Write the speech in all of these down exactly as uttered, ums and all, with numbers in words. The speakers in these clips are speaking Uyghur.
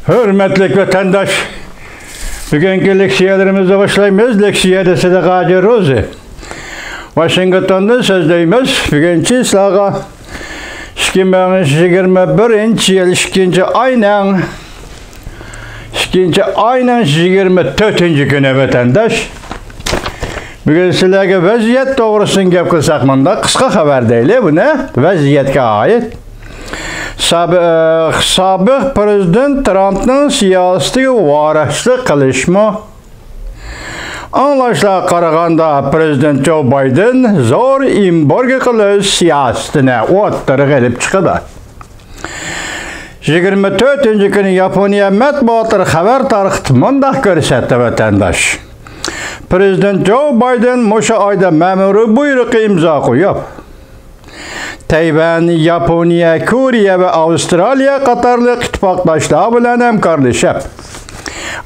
ھۆرمەتلىك ۋەتەنداش، بۈگۈنكى لېكسىيەلىرىمىزنى باشلايمىز. لېكسىيەدە سىدىق ھاجى روزى. ۋاشىنگتوندىن سۆزلەيمىز. بۈگۈنچى سىلەرگە ئىككى مىڭ يىگىرمە بىرىنچى يىل ئىككىنچى ئاينىڭ، ئىككىنچى ئاينىڭ يىگىرمە تۆتىنچى كۈنى، ۋەتەنداش. بۈگۈن سىلەرگە ۋەزىيەت توغرىسىدا گەپ قىلساق، مۇنداق قىسقا خەۋەر دەيلى بۇنى، ۋەزىيەتكە ئائىت. سابىق، سابىق پىرېزىدېنت ترامپنىڭ سىياسىتىگە ۋارىسلىق قىلىشمۇ؟ ئاڭلاشلارغا قارىغاندا، پىرېزىدېنت جو بايدېن زور ئېمبارگو قىلىش سىياسىتىنى ئوتتۇرىغا ئېلىپ چىقىدۇ. يىگىرمە تۆتىنچى كۈنى ياپونىيە مەتبۇئاتلىرى خەۋەر تارقىتىپ مۇنداق كۆرسەتتى، ۋەتەنداش. پىرېزىدېنت جو بايدېن مۇشۇ ئايدا مەمۇرىي بۇيرۇققا ئىمزا قويۇپ، تەيۋەن، ياپونىيە، كورېيە ۋە ئاۋسترالىيە قاتارلىق ئىتتىپاقداشلار بىلەن ھەمكارلىشىپ،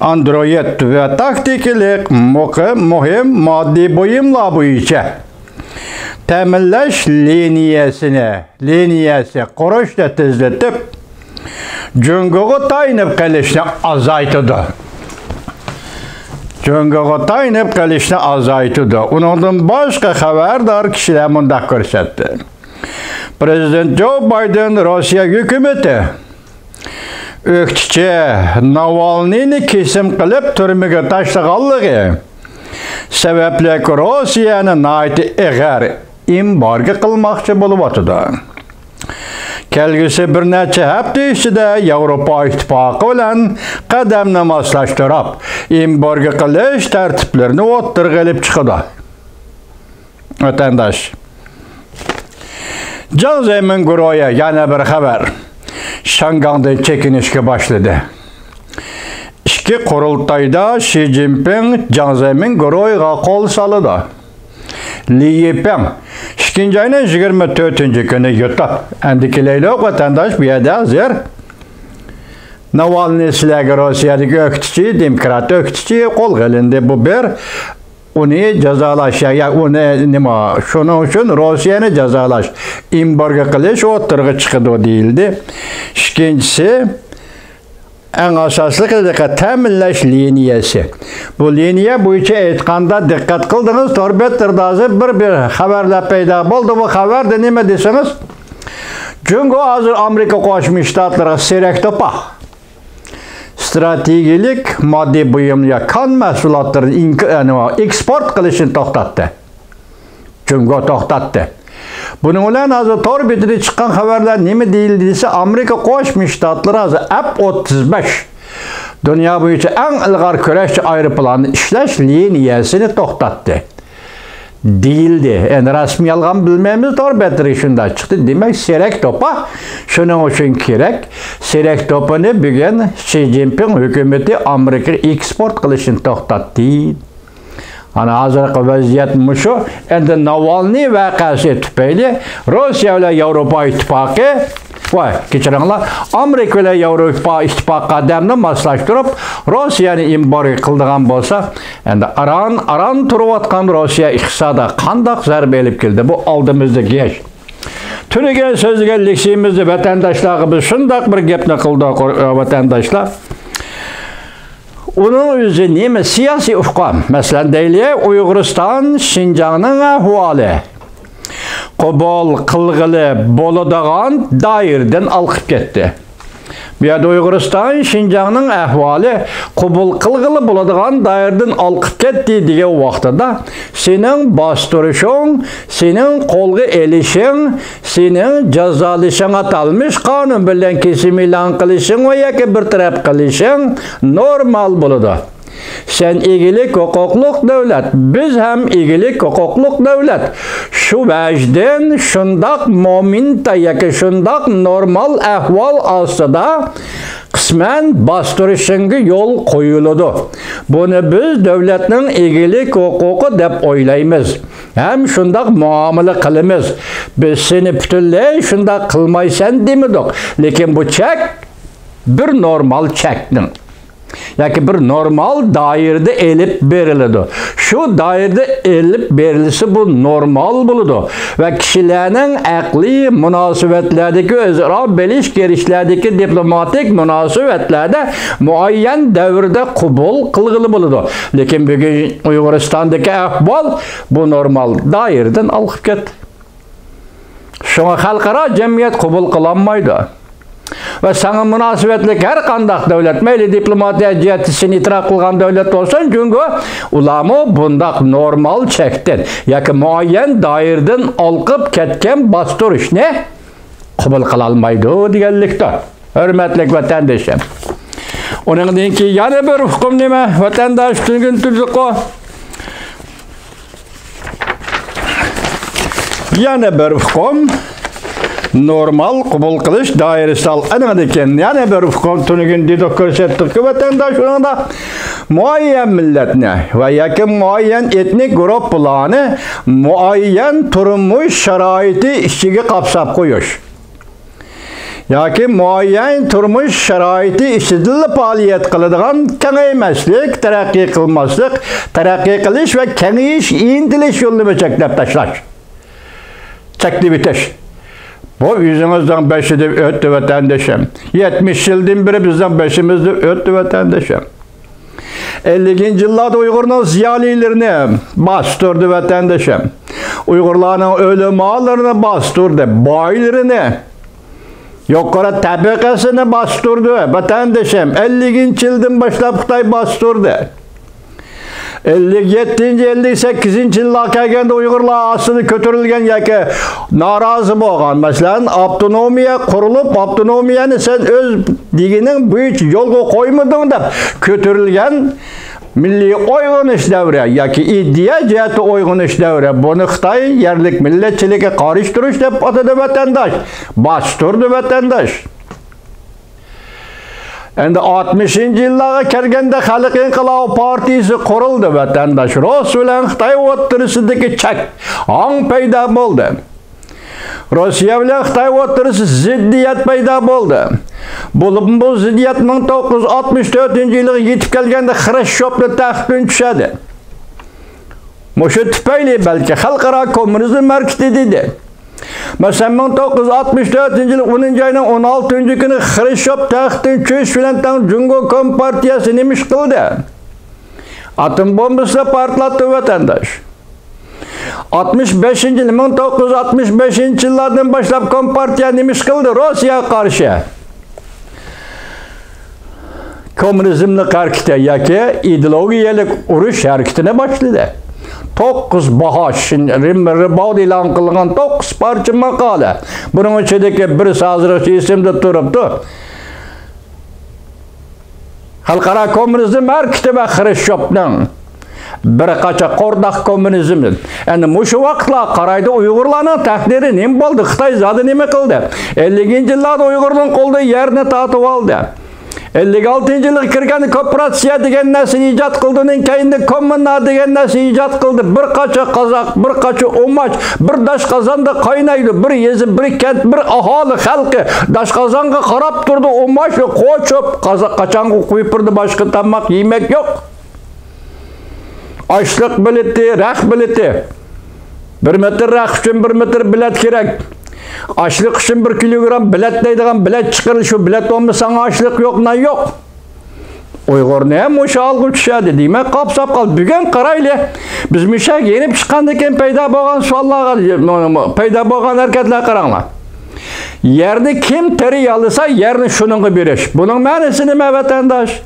ئاندرويىد ۋە تاكتىكىلىق مۇقىم، مۇھىم ماددىي بۇيۇملار بويىچە تەمىنلەش لىنىيەسىنى، لىنىيەسى قۇرۇشنى تېزلىتىپ، جۇڭگوغا تايىنىپ قېلىشنى ئازايتىدۇ. جۇڭگوغا تايىنىپ قېلىشنى ئازايتىدۇ. ئۇنىڭدىن باشقا خەۋەردار كىشىلەر مۇنداق كۆرسەتتى. پىرېزىدېنت جو بايدېن روسىيە ھۆكۈمىتى ئۆكتىچى ناۋالنىينى كېسىم قىلىپ تۈرمىگە تاشلىغانلىقى سەۋەبلىك روسىيەنى ناھايىتى ئېغىر ئېمبارگو قىلماقچى بولۇۋاتىدۇ. كەلگۈسى بىر نەچچە ھەپتە ئىچىدە ياۋروپا ئىتتىپاقى بىلەن قەدەمنى ماسلاشتۇرۇپ، ئېمبارگو قىلىش تەرتىپلىرىنى ئوتتۇرىغا ئېلىپ چىقىدۇ. ۋەتەنداش، جاڭ زېمىن گۇرۇھى يەنە بىر خەۋەر. شياڭگاڭدىن چېكىنىشكە باشلىدى. ئىككى قۇرۇلتايدا شى جىنپىڭ جاڭ زېمىن گۇرۇھىغا قول سالىدۇ. لى يىپىڭ ئىككىنچى ئاينىڭ يىگىرمە تۆتىنچى كۈنى يۇتۇپ. ئەمدى كېلەيلۇق، ۋەتەنداش، بۇ يەردە ھازىر ناۋالنىي سىلەرگە روسىيەدىكى ئۆكتىچى، دېموكرات ئۆكتىچى قولغا ئېلىندى. بۇ بىر. ئۇنى جازالاش، يا، يا ئۇنى نېمە، شۇنىڭ ئۈچۈن روسىيەنى جازالاش، ئېمبارگو قىلىش ئوتتۇرىغا چىقىدۇ دېيىلدى. ئىككىنچىسى، ئەڭ ئاساسلىقى، دىققەت، تەمىنلەش لىنىيەسى. بۇ لىنىيە بويىچە ئېيتقاندا، دىققەت قىلدىڭىز، تور بەتلىرىدە ھازىر بىر، بىر خەۋەرلەر پەيدا بولدى. بۇ خەۋەردە نېمە دېسىڭىز، جۇڭگو ھازىر ئامېرىكا قوشما شتاتلىرىغا سېرەك توپا، ستراتېگىيەلىك ماددىي بۇيۇم يا كان مەھسۇلاتلىرىنى ئىنك-، يەنى ئېكسپورت قىلىشنى توختاتتى. جۇڭگو توختاتتى. بۇنىڭ بىلەن ھازىر تور بېتىدە چىققان خەۋەرلەر نېمە دېيىلدى دېسە، ئامېرىكا قوشما شتاتلىرى ھازىر ئەپ ئوتتۇز بەش، دۇنيا بويىچە ئەڭ ئىلغار كۈرەشچى ئايروپىلاننى ئىشلەش لىنىيەسىنى توختاتتى دېيىلدى. ئەمدى رەسمىي يالغان بىلمەيمىز، تور بەتلىرى شۇنداق چىقتى. دېمەك، سېرەك توپا شۇنىڭ ئۈچۈن كېرەك. سېرەك توپىنى بۈگۈن شى جىنپىڭ ھۆكۈمىتى ئامېرىكىغا ئېكسپورت قىلىشنى توختاتتى. ئانا ھازىرقى ۋەزىيەت مۇشۇ. ئەمدى ناۋالنىي ۋەقەسى تۈپەيلى روسىيە بىلەن ياۋروپا ئىتتىپاقى، ۋاي، كەچۈرۈڭلار، ئامېرىكا بىلەن ياۋروپا ئىتتىپاقى قەدەمنى ماسلاشتۇرۇپ، روسىيەنى ئېمبارگو قىلىدىغان بولسا، ئەمدى ئاران، ئاران تۇرۇۋاتقان روسىيە ئىقتىسادىغا قانداق زەربە ئېلىپ كېلىدۇ؟ بۇ ئالدىمىزدىكى ئىش. تۈنۈگۈن سۆزلىگەن لېكسىيىمىزدە ۋەتەنداشلارغا بىز شۇنداق بىر گەپنى قىلدۇق، ۋەتەنداشلار. ئۇنىڭ ئۆزى نېمە؟ سىياسىي ئۇقۇم. مەسىلەن، دەيلى، ئۇيغۇرىستان، شىنجاڭنىڭ ئەھۋالى قوبۇل قىلغىلى بولىدىغان دائىرىدىن ئالقىپ كەتتى. بۇ يەردە ئۇيغۇرىستان، شىنجاڭنىڭ ئەھۋالى قوبۇل قىلغىلى بولىدىغان دائىرىدىن ئالقىپ كەتتى دېگەن ۋاقتىدا، سېنىڭ باستۇرۇشۇڭ، سېنىڭ قولغا ئېلىشىڭ، سېنىڭ جازالىشىڭ، ئاتالمىش قانۇن بىلەن كېسىم ئېلان قىلىشىڭ ۋە ياكى بىر تەرەپ قىلىشىڭ نورمال بولىدۇ. سەن ئىگىلىك ھوقۇقلۇق دۆلەت، بىز ھەم ئىگىلىك ھوقۇقلۇق دۆلەت. شۇ ۋەجدىن شۇنداق مومېنتتا ياكى شۇنداق نورمال ئەھۋال ئاستىدا قىسمەن باستۇرۇشۇڭغا يول قويۇلىدۇ. بۇنى بىز دۆلەتنىڭ ئىگىلىك ھوقۇقى دەپ ئويلايمىز ھەم شۇنداق مۇئامىلە قىلىمىز. بىز سېنى پۈتۈنلەي شۇنداق قىلمايسەن دېمىدۇق، لېكىن بۇ چەك بىر نورمال چەكنىڭ ياكى بىر نورمال دائىرىدە ئېلىپ بېرىلىدۇ. شۇ دائىرىدە ئېلىپ بېرىلسە، بۇ نورمال بولىدۇ ۋە كىشىلەرنىڭ ئەقلىي مۇناسىۋەتلەردىكى، ئۆزئارا بىلىش كېلىشلەردىكى دىپلوماتىك مۇناسىۋەتلەردە مۇئەييەن دەۋردە قوبۇل قىلغىلى بولىدۇ. لېكىن بۈگۈن ئۇيغۇرىستاندىكى ئەھۋال بۇ نورمال دائىرىدىن ئالقىپ كەتتى. شۇڭا خەلقئارا جەمئىيەت قوبۇل قىلالمايدۇ. ۋە ساڭا مۇناسىۋەتلىك ھەر قانداق دۆلەت، مەيلى دىپلوماتىيە جەھەتتە سېنى ئېتىراپ قىلغان دۆلەت بولسۇن، جۇڭگو، ئۇلارمۇ بۇنداق نورمال چەكتىن ياكى مۇئەييەن دائىرىدىن ئالقىپ كەتكەن باستۇرۇشنى قوبۇل قىلالمايدۇ دېگەنلىكتۇر. ھۆرمەتلىك ۋەتەندىشىم. ئۇنىڭدىن كېيىن يەنە بىر ئۇقۇم نېمە؟ ۋەتەنداش تۈنۈگۈن تۈزۈقۇ. يەنە بىر ئۇقۇم نورمال قوبۇل قىلىش دائىرىسى. ئەنىڭدىن كېيىن يەنە بىر ئۇقۇم تۈنۈگۈن دېدۇق، كۆرسەتتۇقكى، ۋەتەنداش، ئۇنىڭدا مۇئەييەن مىللەتنى ۋە ياكى مۇئەييەن ئېتنىك گۇرۇپپىلارنى مۇئەييەن تۇرمۇش شارائىتى ئىچىگە قاپساپ قويۇش. ياكى مۇئەييەن تۇرمۇش شارائىتى ئىچىدىلا پائالىيەت قىلىدىغان، كېڭەيمەسلىك، تەرەققىي قىلماسلىق، تەرەققىي قىلىش ۋە كېڭىيىش ئىنتىلىش يولىنى چەكلەپ تاشلاش. چەكلىۋېتىش. بۇ ئۆزىڭىزنىڭ بېشىدىن ئۆتتى، ۋەتەندىشىم. يەتمىش يىلدىن بېرى بىزنىڭ بېشىمىزدىن ئۆتتى، ۋەتەندىشىم. ئەللىكىنچى يىللاردا ئۇيغۇرنىڭ زىيالىيلىرىنى باستۇردى، ۋەتەندىشىم. ئۇيغۇرلارنىڭ ئۆلىمالىرىنى باستۇردى، بايلىرىنى، يۇقىرى تەبىقىسىنى باستۇردى، ۋەتەندىشىم. ئەللىكىنچى يىلدىن باشلاپ خىتاي باستۇردى. ئەللىك يەتتىنچى، ئەللىك سەككىزىنچى يىللارغا كەلگەندە ئۇيغۇرلار ئاستىدا كۆتۈرۈلگەن ياكى نارازى بولغان، مەسىلەن، ئاپتونومىيە قۇرۇلۇپ، ئاپتونومىيەنى سەن ئۆز دېگىنىڭ بويىچە يولغا قويمىدىڭ دەپ كۆتۈرۈلگەن مىللىي ئويغىنىش دەۋرى ياكى ئىدىيە جەھەتتە ئويغىنىش دەۋرى. بۇنى خىتاي يەرلىك مىللەتچىلىككە قارشى تۇرۇش دەپ ئاتىدى، ۋەتەنداش. باستۇردى، ۋەتەنداش. ئەمدى ئاتمىشىنچى يىللارغا كەلگەندە خەلق ئىنقىلابى پارتىيىسى قۇرۇلدى، ۋەتەنداش. رۇس بىلەن خىتاي ئوتتۇرىسىدىكى چەك ھاڭ پەيدا بولدى. روسىيە بىلەن خىتاي ئوتتۇرىسىدا زىددىيەت پەيدا بولدى. بولۇپمۇ بۇ زىددىيەت مىڭ توققۇز يۈز ئاتمىش تۆتىنچى يىلىغا يېتىپ كەلگەندە خرۇشچوفنى تەختتىن چۈشۈردى. مۇشۇ تۈپەيلى بەلكى خەلقئارا كوممۇنىزم ھەرىكىتى دېدى. مەسىلەن، مىڭ توققۇز يۈز ئاتمىش تۆتىنچى يىل ئونىنچى ئاينىڭ ئون ئالتىنچى كۈنى خرۇشچوف تەختتىن چۈشۈش بىلەن تەڭ جۇڭگو كومپارتىيەسى نېمە ئىش قىلدى؟ ئاتوم بومبىسىنى پارتلاتتى، ۋەتەنداش. ئاتمىش بەشىنچى يىل، مىڭ توققۇز يۈز ئاتمىش بەشىنچى يىللاردىن باشلاپ كومپارتىيە نېمە ئىش قىلدى؟ روسىيەگە قارشى كوممۇنىزملىق ھەرىكىتى ياكى ئىدېئولوگىيەلىك ئۇرۇش ھەرىكىتىنى باشلىدى. توققۇز باھا، شىن-، رىم-، رىباۋدا ئېلان قىلغان توققۇز پارچە ماقالە. بۇنىڭ ئىچىدىكى بىرسى ھازىرغىچە ئېسىمدە تۇرۇپتۇ. خەلقئارا كوممۇنىزم ھەرىكىتى ۋە خرۇشچوفنىڭ بىر قاچا قورداق كوممۇنىزمدىن. ئەمدى مۇشۇ ۋاقىتلارغا قارايدۇ، ئۇيغۇرلارنىڭ تەقدىرى نېمە بولدى؟ خىتاي زادى نېمە قىلدى؟ ئەللىكىنچى يىللاردا ئۇيغۇرنىڭ قولىدىن يەرنى تارتىۋالدى. ئەللىك ئالتىنچى يىلغا كىرگەندە كوپىراتسىيە دېگەن نەرسىنى ئىجاد قىلدى، ئۇنىڭ كەينىدە كوممۇنا دېگەن نەرسىنى ئىجاد قىلدى. بىر قاچا قازاق، بىر قاچا ئۇماچ، بىر داش قازاندا قاينايدۇ. بىر يېزا، بىر كەنت، بىر ئاھالە خەلقى داش قازانغا قاراپ تۇرىدۇ، ئۇماچنى قوچۇپ، قازا-، قاچانغا قويۇپ بېرىدۇ، باشقا تاماق يېمەك يوق. ئاشلىق بېلىتى، رەخت بېلىتى. بىر مېتىر رەخت ئۈچۈن بىر مېتىر بېلەت كېرەك. ئاشلىق ئۈچۈن بىر كىلوگرام بېلەت دەيدىغان بېلەت چىقىرىلىشى، بېلەت بولمىسا ئاشلىق يوق، نان يوق. ئۇيغۇرنى ھەم مۇشۇ ھالغا چۈشۈردى. دېمەك، قاپساپ قالدى. بۈگۈن قارايلى، بىز مۇشۇ يەرگە يېنىپ چىققاندىن كېيىن پەيدا بولغان سوئاللارغا، پەيدا بولغان ھەرىكەتلەرگە قاراڭلار. يەرنى كىم تېرىيالىسا، يەرنى شۇنىڭغا بېرىش. بۇنىڭ مەنىسى نېمە، ۋەتەنداش؟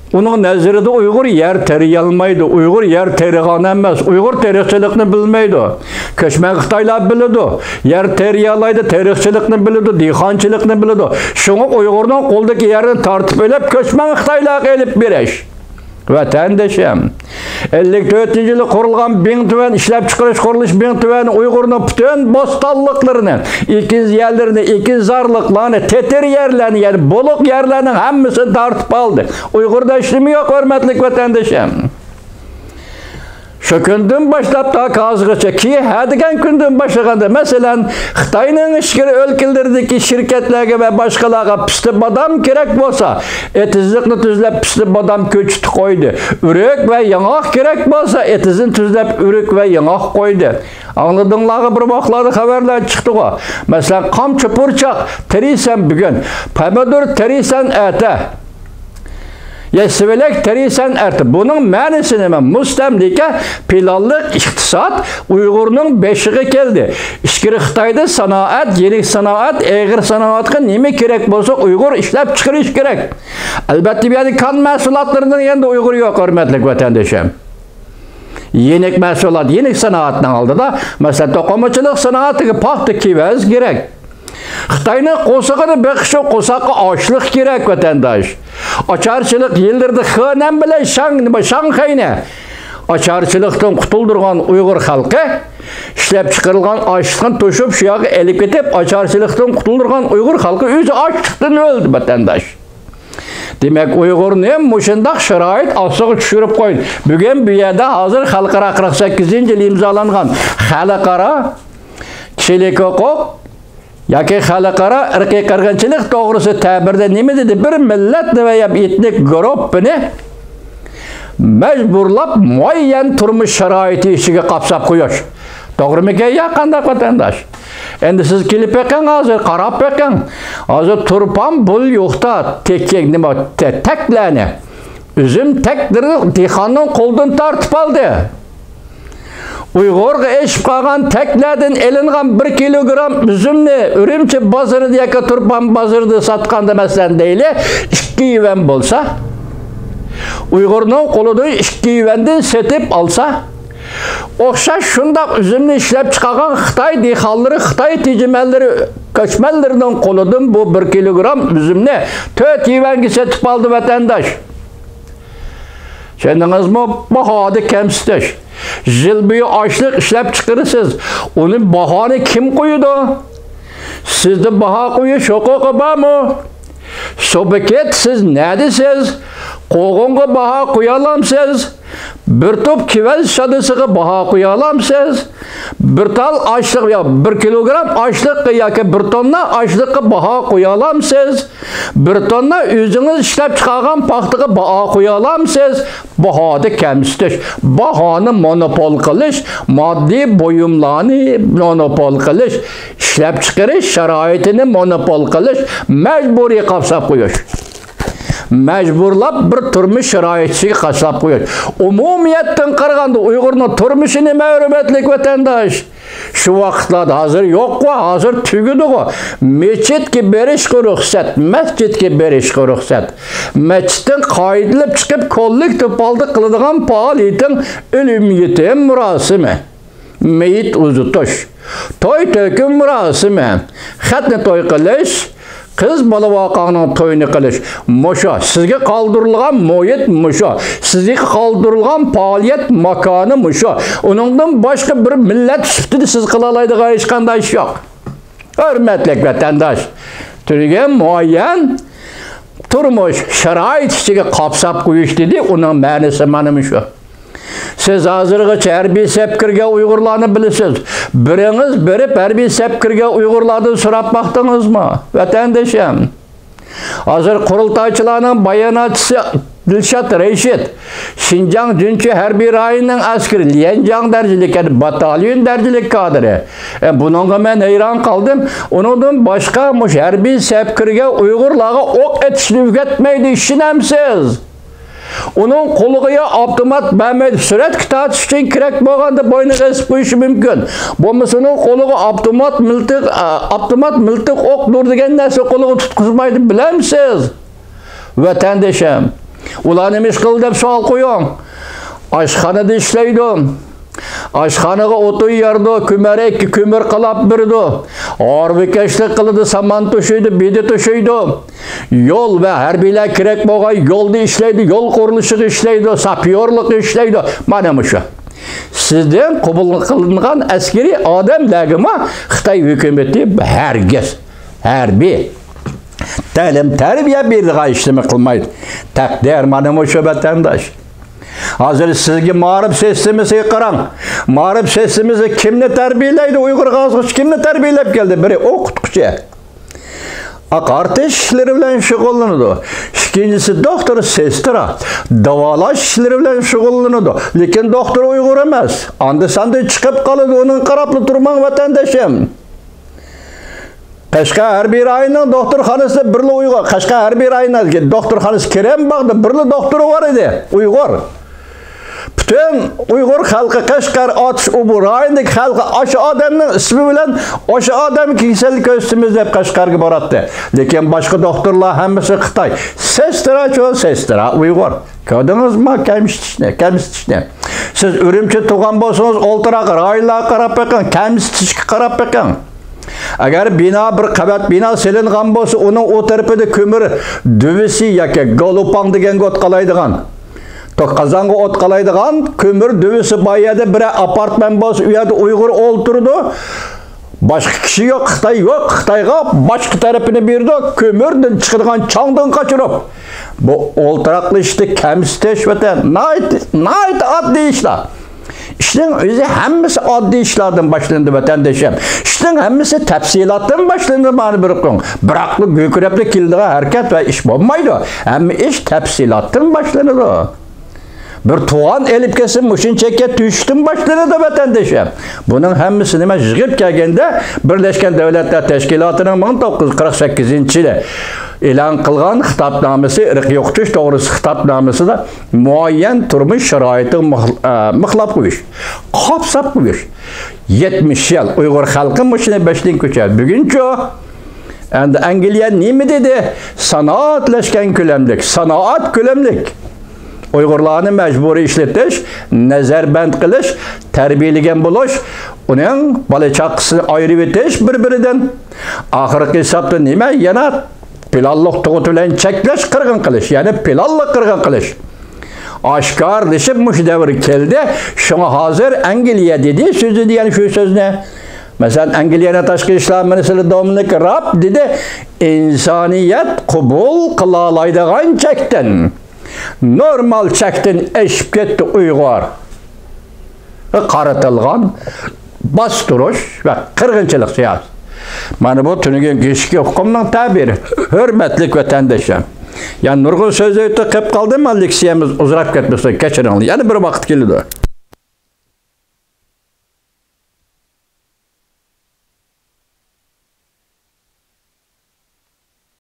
ئۇنىڭ نەزىرىدە ئۇيغۇر يەر تېرىيالمايدۇ. ئۇيغۇر يەر تېرىغان ئەمەس. ئۇيغۇر تېرىقچىلىقنى بىلمەيدۇ. كۆچمەن خىتايلار بىلىدۇ. يەر تېرىيالايدۇ، تېرىقچىلىقنى بىلىدۇ، دېھقانچىلىقنى بىلىدۇ. شۇڭا ئۇيغۇرنىڭ قولىدىكى يەرنى تارتىپ ئېلىپ، كۆچمەن خىتايلارغا ئېلىپ بېرىش. ۋەتەندىشىم، ئەللىك تۆتىنچى يىلى قۇرۇلغان بىڭتۈەن ئىشلەپچىقىرىش قۇرۇلۇش بىڭتۈەنى ئۇيغۇرنىڭ پۈتۈن بوستانلىقلىرىنى، ئېكىن يەرلىرىنى، ئېكىنزارلىقلارنى، تېتىر يەرلەرنى، يەنى بۇلۇق يەرلەرنىڭ ھەممىسىنى تارتىپ ئالدى. ئۇيغۇردا ھېچنېمە يوق، ھۆرمەتلىك ۋەتەندىشىم. شۇ كۈندىن باشلاپ تا ھازىرغىچە، كېيىن ھە دېگەن كۈندىن باشلىغاندا، مەسىلەن، خىتاينىڭ ئىچكىرى ئۆلكىلىرىدىكى شىركەتلەرگە ۋە باشقىلارغا پىستە بادام كېرەك بولسا، ئېتىزلىقنى تۈزلەپ پىستە بادام كۆچىتى قويدى. ئۆرۈك ۋە ياڭاق كېرەك بولسا، ئېتىزنى تۈزلەپ ئۆرۈك ۋە ياڭاق قويدى. ئاڭلىدىڭلارغۇ، بىر ۋاقىتلاردا خەۋەرلەر چىقتىغۇ. مەسىلەن، قامچا پۇرچاق تېرىسەن بۈگۈن، پەمىدۇر تېرىسەن ئەتە. يە سىۋىلەك تېرىسەن ئەتە. بۇنىڭ مەنىسى نېمە؟ مۇستەملىكە پىلانلىق ئىقتىساد ئۇيغۇرنىڭ بېشىغا كەلدى. ئىچكىرى خىتايدا سانائەت، يېنىك سانائەت، ئېغىر سانائەتكە نېمە كېرەك بولسا، ئۇيغۇر ئىشلەپ چىقىرىش كېرەك. ئەلۋەتتە، بۇ يەردە كان مەھسۇلاتلىرىنىڭ يەنە ئۇيغۇرى يوق، ھۆرمەتلىك ۋەتەندىشىم. يېنىك مەھسۇلات، يېنىك سانائەتنىڭ ئالدىدا، مەسىلەن، توقۇمىچىلىق سانائىتىگە پاختا، كېۋەز كېرەك. خىتاينىڭ قورسىقىنى بېقىش ئۈچۈن قورساققا ئاشلىق كېرەك، ۋەتەنداش. ئاچارچىلىق يىللىرىدا خېنەن بىلەن شاڭ، نېمە، شاڭخەينى ئاچارچىلىقتىن قۇتۇلدۇرغان ئۇيغۇر خەلقى ئىشلەپچىقىرىلغان ئاشلىقنى توشۇپ، شۇ ياققا ئېلىپ كېتىپ، ئاچارچىلىقتىن قۇتۇلدۇرغان ئۇيغۇر خەلقى ئۆزى ئاچلىقتىن ئۆلدى، ۋەتەنداش. دېمەك، ئۇيغۇرنى مۇشۇنداق شارائىت ئاستىغا چۈشۈرۈپ قويدى. بۈگۈن بۇ يەردە ھازىر خەلقئارا قىرىق سەككىزىنچى يىل ئىمزالانغان خەلقئارا كىشىلىك ھوقۇق ياكى خەلقئارا ئىرقىي قىرغىنچىلىق توغرىسىدا تەبىرىدە نېمە دېدى؟ بىر مىللەتنى ۋە يا ئېتنىك گۇرۇپپىنى مەجبۇرلاپ مۇئەييەن تۇرمۇش شارائىتى ئىچىگە قاپساپ قويۇش. توغرىمىكەن يا قانداق، ۋەتەنداش؟ ئەمدى سىز كېلىپ بېقىڭ، ھازىر قاراپ بېقىڭ. ھازىر تۇرپان بۇل يوقتا، تېكەك نېمە، تە-، تەكلەرنى، ئۈزۈم تەكلىرىنى دېھقاننىڭ قولىدىن تارتىپ ئالدى. ئۇيغۇرغا ئېشىپ قالغان تەكلەردىن ئېلىنغان بىر كىلوگرام ئۈزۈمنى ئۈرۈمچى بازىرىدا ياكى تۇرپان بازىرىدا ساتقاندا، مەسىلەن، دەيلى، ئىككى يۈەن بولسا، ئۇيغۇرنىڭ قولىدىن ئىككى يۈەندىن سېتىپ ئالسا، ئوخشاش شۇنداق ئۈزۈمنى ئىشلەپ چىقارغان خىتاي دېھقانلىرى، خىتاي تېجىمەنلىرى، كۆچمەنلىرىنىڭ قولىدىن بۇ بىر كىلوگرام ئۈزۈمنى تۆت يۈەنگە سېتىپ ئالدى، ۋەتەنداش. چۈشەندىڭىزمۇ؟ باھادا كەمسىتىش. يىل بويى ئاشلىق ئىشلەپ چىقىرىسىز. ئۇنى باھانى كىم قويىدۇ؟ سىزدە باھا قويۇش ھوقۇقى بارمۇ؟ سۇبيېكت، سىز نەدىسىز؟ قوغۇنغا باھا قويالامسىز؟ بىر توپ كېۋەز شادىسىغا باھا قويالامسىز؟ بىر تال ئاشلىق يا بىر كىلوگرام ئاشلىققا ياكى بىر توننا ئاشلىققا باھا قويالامسىز؟ بىر توننا ئۆزىڭىز ئىشلەپ چىقارغان پاختىغا باھا قويالامسىز؟ باھادا كەمسىتىش، باھانى مونوپول قىلىش، ماددىي بۇيۇملارنى مونوپول قىلىش، ئىشلەپچىقىرىش شارائىتىنى مونوپول قىلىش، مەجبۇرىي قاپساپ قويۇش. مەجبۇرلاپ بىر تۇرمۇش شارائىتىگە قاپساپ قويۇش. ئومۇمىيەتتىن قارىغاندا ئۇيغۇرنىڭ تۇرمۇشى نېمە، ھۆرمەتلىك ۋەتەنداش؟ شۇ ۋاقىتلاردا، ھازىر يوققۇ، ھازىر تۈگىدىغۇ. مەسچىتكە بېرىشقا رۇخسەت، مەسچىتكە بېرىشقا رۇخسەت. مەسچىتتىن قايتىلىپ چىقىپ، كوللېكتىپ ھالدا قىلىدىغان پائالىيىتىڭ ئۆلۈم يېتىم مۇراسىمى، مېيىت ئۇزىتىش، توي تۆكۈن مۇراسىمى، خەتنە توي قىلىش، قىز بالا ۋاقاڭنىڭ تويىنى قىلىش، مۇشۇ سىزگە قالدۇرۇلغان مۇھىت، مۇشۇ سىزگە قالدۇرۇلغان پائالىيەت ماكانى مۇشۇ. ئۇنىڭدىن باشقا بىر مىللەت سۈپىتىدە سىز قىلالايدىغان ھېچقانداق ئىش يوق. ھۆرمەتلىك ۋەتەنداش، تۈرگەن مۇئەييەن تۇرمۇش شارائىت ئىچىگە قاپساپ قويۇش دېدى، ئۇنىڭ مەنىسى مانا مۇشۇ. سىز ھازىرغىچە ھەربىي سەپكە كىرگەن ئۇيغۇرلارنى بىلىسىز. بىرىڭىز بېرىپ ھەربىي سەپكە كىرگەن ئۇيغۇرلاردىن سوراپ باقتىڭىزمۇ، ۋەتەندىشىم؟ ھازىر قۇرۇلتايچىلارنىڭ باياناتچىسى دىلشات رەشىت، شىنجاڭ جۈنچى ھەربىي رايونىنىڭ ئەسكىرى، ليەنجاڭ دەرىجىلىك، يەنى باتاليون دەرىجىلىك كادىرى. ئە، بۇنىڭغا مەن ھەيران قالدىم. ئۇنىڭدىن باشقا مۇشۇ ھەربىي سەپكە كىرگەن ئۇيغۇرلارغا ئوق ئېتىشنى ئۆگەتمەيدۇ، ئىشىنەمسىز؟ ئۇنىڭ قولىغا يا ئاپتومات بەرمەيدۇ، سۈرەتكە تارتىش ئۈچۈن كېرەك بولغاندا بوينىغا ئېسىپ قويۇشى مۇمكىن. بولمىسا ئۇنىڭ قولىغا ئاپتومات مىلتىق، ئا، ئاپتومات مىلتىق ئوق دۇر دېگەن نەرسە قولىغا تۇتقۇزمايدۇ، بىلەمسىز؟ ۋەتەندىشىم، ئۇلار نېمە ئىش قىلدى دەپ سوئال قويۇڭ. ئاشخانىدا ئىشلەيدۇ. ئاشخانىغا ئوتۇن يارىدۇ، كۆمەرەككە كۆمۈر قالاپ بېرىدۇ. ھارۋىكەشلىك قىلىدۇ، سامان توشۇيدۇ، بېدە توشۇيدۇ. يول ۋە ھەربىيلەر كېرەك بولغان يولدا ئىشلەيدۇ، يول قۇرۇلۇشىغا ئىشلەيدۇ، ساپيورلۇققا ئىشلەيدۇ. مانا مۇشۇ. سىزدىن قوبۇل قىلىنغان ئەسكىرىي ئادەملەرگىمۇ خىتاي ھۆكۈمىتى ھەرگىز ھەربىي تەلىم-تەربىيە بېرىدىغان ئىشلىرىنى قىلمايدۇ. تەقدىر مانا مۇشۇ، ۋەتەنداش. ھازىر سىزگە مائارىپ سىستېمىسىغا قاراڭ. مائارىپ سىستېمىسى كىمنى تەربىيەلەيدۇ؟ ئۇيغۇر قازغۇچى كىمنى تەربىيەلەپ كەلدى؟ بىرى ئوقۇتقۇچى. ئاقارتىش ئىشلىرى بىلەن شۇغۇللىنىدۇ. ئىككىنچىسى دوختۇر، سېسترا. داۋالاش ئىشلىرى بىلەن شۇغۇللىنىدۇ. لېكىن دوختۇر ئۇيغۇر ئەمەس. ئاندا-ساندا چىقىپ قالىدۇ، ئۇنىڭغا قاراپلا تۇرماڭ، ۋەتەندىشىم. قەشقەر ھەربىي رايونىنىڭ دوختۇرخانىسىدا بىرلا ئۇيغۇر، قەشقەر ھەربىي رايونىدىكى دوختۇرخانىسى كېرەمباغدا بىرلا دوختۇر بار ئىدى، ئۇيغۇر. پۈتۈن ئۇيغۇر خەلقى، قەشقەر، ئاتۇش، ئۇ بۇ رايوندىكى خەلقى ئاشۇ ئادەمنىڭ ئىسمى بىلەن ئاشۇ ئادەمگە كېسەللىك كۆرسىتىمىز دەپ قەشقەرگە باراتتى. لېكىن باشقا دوختۇرلار ھەممىسى خىتاي. سېستراچۇ، سېسترا ئۇيغۇر. كۆردىڭىزمۇ كەمسىتىشنى، كەمسىتىشنى؟ سىز ئۈرۈمچىدە تۇغان بولسىڭىز، ئولتۇراق رايونلارغا قاراپ بېقىڭ، كەمسىتىشكە قاراپ بېقىڭ. ئەگەر بىنا، بىر قەۋەت بىنا سېلىنغان بولسا، ئۇنىڭ ئۇ تەرىپىدە كۆمۈر دۈۋىسى ياكى گولۇپاڭ دېگەنگە ئوت قالايدىغان، توك قازانغا ئوت قالايدىغان كۆمۈر دۈۋىسى بار يەردە بىرەر ئاپارتمان بولسا، ئۇ يەردە ئۇيغۇر ئولتۇرىدۇ. باشقا كىشى يوق، خىتاي يوق. خىتايغا باشقا تەرىپىنى بېرىدۇ، كۆمۈردىن چىقىدىغان چاڭدىن قاچۇرۇپ. بۇ ئولتۇراقلىشىشتا كەمسىتىش، ۋەتەن، ناھايىتى، ناھايىتى ئاددىي ئىشلار. ئىشنىڭ ئۆزى ھەممىسى ئاددىي ئىشلاردىن باشلىنىدۇ، ۋەتەندىشىم. ئىشنىڭ ھەممىسى تەپسىلاتتىن باشلىنىدۇ، مانا بىر قۇڭ. بىراقلا گۆكرەپلا كېلىدىغان ھەرىكەت ۋە ئىش بولمايدۇ. ھەممە ئىش تەپسىلاتتىن باشلىنىدۇ. بىر تۇغان ئېلىپ كەلسە، مۇشۇنچە چەككە تۆشۈشتىن باشلىنىدۇ، ۋەتەندىشىم. بۇنىڭ ھەممىسىنى مەن يىغىپ كەلگەندە، بىرلەشكەن دۆلەتلەر تەشكىلاتىنىڭ مىڭ توققۇز يۈز قىرىق سەككىزىنچى يىلى ئېلان قىلغان خىتابنامىسى، ئىرق يوقىتىش توغرىسى خىتابنامىسىدا مۇئەييەن تۇرمۇش شارائىتىغا مىخ-، ئە، مىخلاپ قويۇش، قاپساپ قويۇش. يەتمىش يىل ئۇيغۇر خەلقى مۇشۇنى بېشىدىن كۆچۈردى. بۈگۈنچۇ؟ ئەمدى ئەنگلىيە نېمە دېدى؟ سانائەتلەشكەن كۆلەملىك، سانائەت كۆلەملىك. ئۇيغۇرلارنى مەجبۇرىي ئىشلىتىش، نەزەربەند قىلىش، تەربىيەلىگەن بولۇش، ئۇنىڭ بالا-چاقىسىنى ئايرىۋېتىش بىر-بىرىدىن. ئاخىرقى ھېسابتا نېمە؟ يەنە پىلانلىق تۇغۇت بىلەن چەكلەش، قىرغىن قىلىش، يەنى پىلانلىق قىرغىن قىلىش. ئاشكارىلىشىپ مۇشۇ دەۋر كەلدى. شۇڭا ھازىر ئەنگلىيە دېدى سۆزى دېگەن شۇ سۆزنى. مەسىلەن، ئەنگلىيەنىڭ تاشقى ئىشلار مىنىستىرى دومىنىك راب دېدى، ئىنسانىيەت قوبۇل قىلالايدىغان چەكتىن، نورمال چەكتىن ئېشىپ كەتتى ئۇيغۇر. قارىتىلغان باستۇرۇش ۋە قىرغىنچىلىق سىياسىتى. مانا بۇ تۈنۈگۈنكى ئىچكى ئۇقۇمنىڭ تەبىرى. ھۆرمەتلىك ۋەتەندىشىم. يەنە نۇرغۇن سۆزلەر قېلىپ قالدى، مانا لېكسىيەمىز ئۇزىراپ كەتمىسۇن، كەچۈرۈڭلار. يەنە بىر ۋاقىت كېلىدۇ.